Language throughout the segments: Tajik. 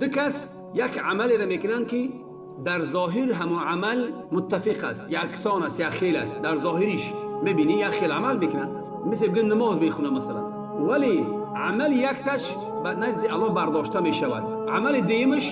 Ду кас як амалеро мекунанд, ки дар зоҳир ҳамон амал муттафиқ аст, яксон аст, як хел аст. Дар зоҳириш мебинӣ, як хел амал мекунанд, мисли бигӯ, намоз мехонам масалан, вале амали якташ ба назди Аллоҳ бардошта мешавад, амали дуюмаш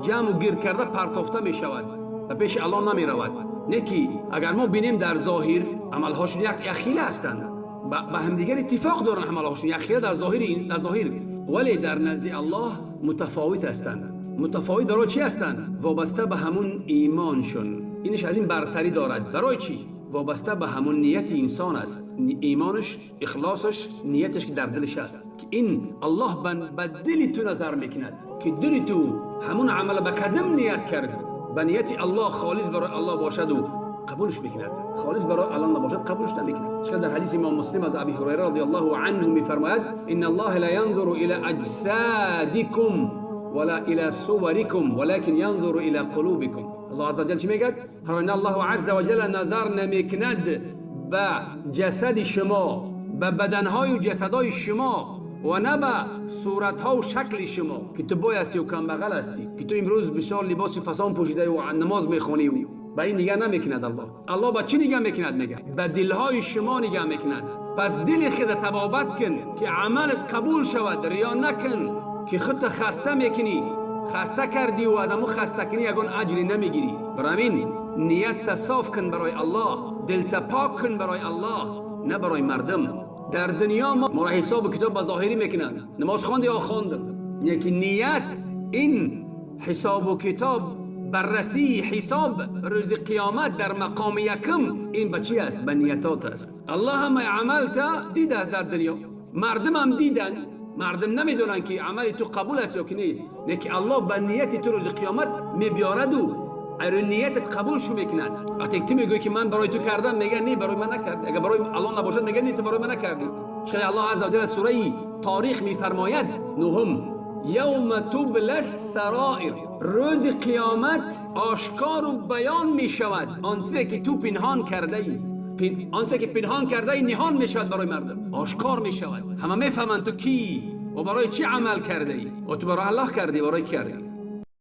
ҷамъу гирд карда партофта мешавад ва пеши Аллоҳ намеравад. Не ки агар мо бинем, дар зоҳир амалҳошон як хела ҳастанд, ба ҳамдигар иттифоқ доранд, амалҳошон як хела дар зоҳир, вале дар назди Аллоҳ мутафовит ҳастанд. Мутафовит барои чӣ ҳастанд? Вобаста ба ҳамун имоншон. Инаш аз ин бартарӣ дорад. Барои чӣ? Вобаста ба ҳамун нияти инсон аст, имонаш, ихлосаш, нияташ, ки дар дилаш аст, ки ин Аллоҳ ба дили ту назар мекунад, ки дили ту ҳамун амала ба кадом ният кард. Ба нияти Аллоҳ, холис барои Аллоҳ бошаду, қабулш мекунад, холис барои Аллоҳ набошад, қабулш намекунад. Чун дар ҳадиси имом Муслим аз Аби Ҳурайра радиаллоҳу анҳу мефармояд: إن الله لا ينظر إلى أجسادكم ولا إلى صوركم ولكن ينظر إلى قلوبكم. Аллоҳ азза ваҷал чӣ мегӯяд? Ҳар Аллоҳу азза ваҷал назар намекунад ба ҷасади шумо, ба баданҳою ҷасадҳои шумо ва на ба суратҳову шакли шумо, ки ту бой ҳастию камбағал ҳастӣ, ки ту имрӯз бисёр либоси фасон пӯшидаю намоз мехонӣ. Ба ин нигаҳ намекунад Аллоҳ. Аллоҳ ба чӣ нигаҳ мекунад? Мега, ба дилҳои шумо нигаҳ мекунад. Пас дили худа табобат кун, ки амалат қабул шавад. Риё накун, ки худта хаста мекунӣ. Хаста кардиву аз ҳамун хастакунӣ ягон аҷре намегирӣ. Барои ҳамин ниятта соф кун барои Аллоҳ, дилта пок кун барои Аллоҳ, на барои мардум. Дар дунё моро ҳисобу китоб ба зоҳирӣ мекунанд: намоз хонди ё хондам. Лекин ният, ин ҳисобу китоб, баррасии ҳисоб рӯзи қиёмат дар мақоми якум ин ба чӣ аст? Ба ниятот аст. Аллоҳ ҳамаи амалта дидааст дар дунё, мардумам диданд. Мардум намедонанд, ки амали ту қабул аст ё ки нест, лекин Аллоҳ ба нияти ту рӯзи қиёмат мебиёраду айрӯ ниятат қабул шу мекунад. Вақте ту мегӯӣ, ки ман барои ту кардам, мега, не, барои ман накардӣ. Агар барои Аллоҳ набошад, мега, не, ту барои ман накардӣ. Хеле Аллоҳ азза ваҷал сураи Торих мефармояд, нуҳум: يوم تبلى السرائر. Рӯзи қиёмат ошкору баён мешавад он чизе, ки ту пинҳон кардаӣ. Он чизе, ки пинҳон кардаӣ, ниҳон мешавад, барои мардум ошкор мешавад. Ҳама мефаҳманд, ту кӣ ва барои чӣ амал кардаӣ ва ту барои Аллоҳ кардӣ, барои кӣ кардӣ.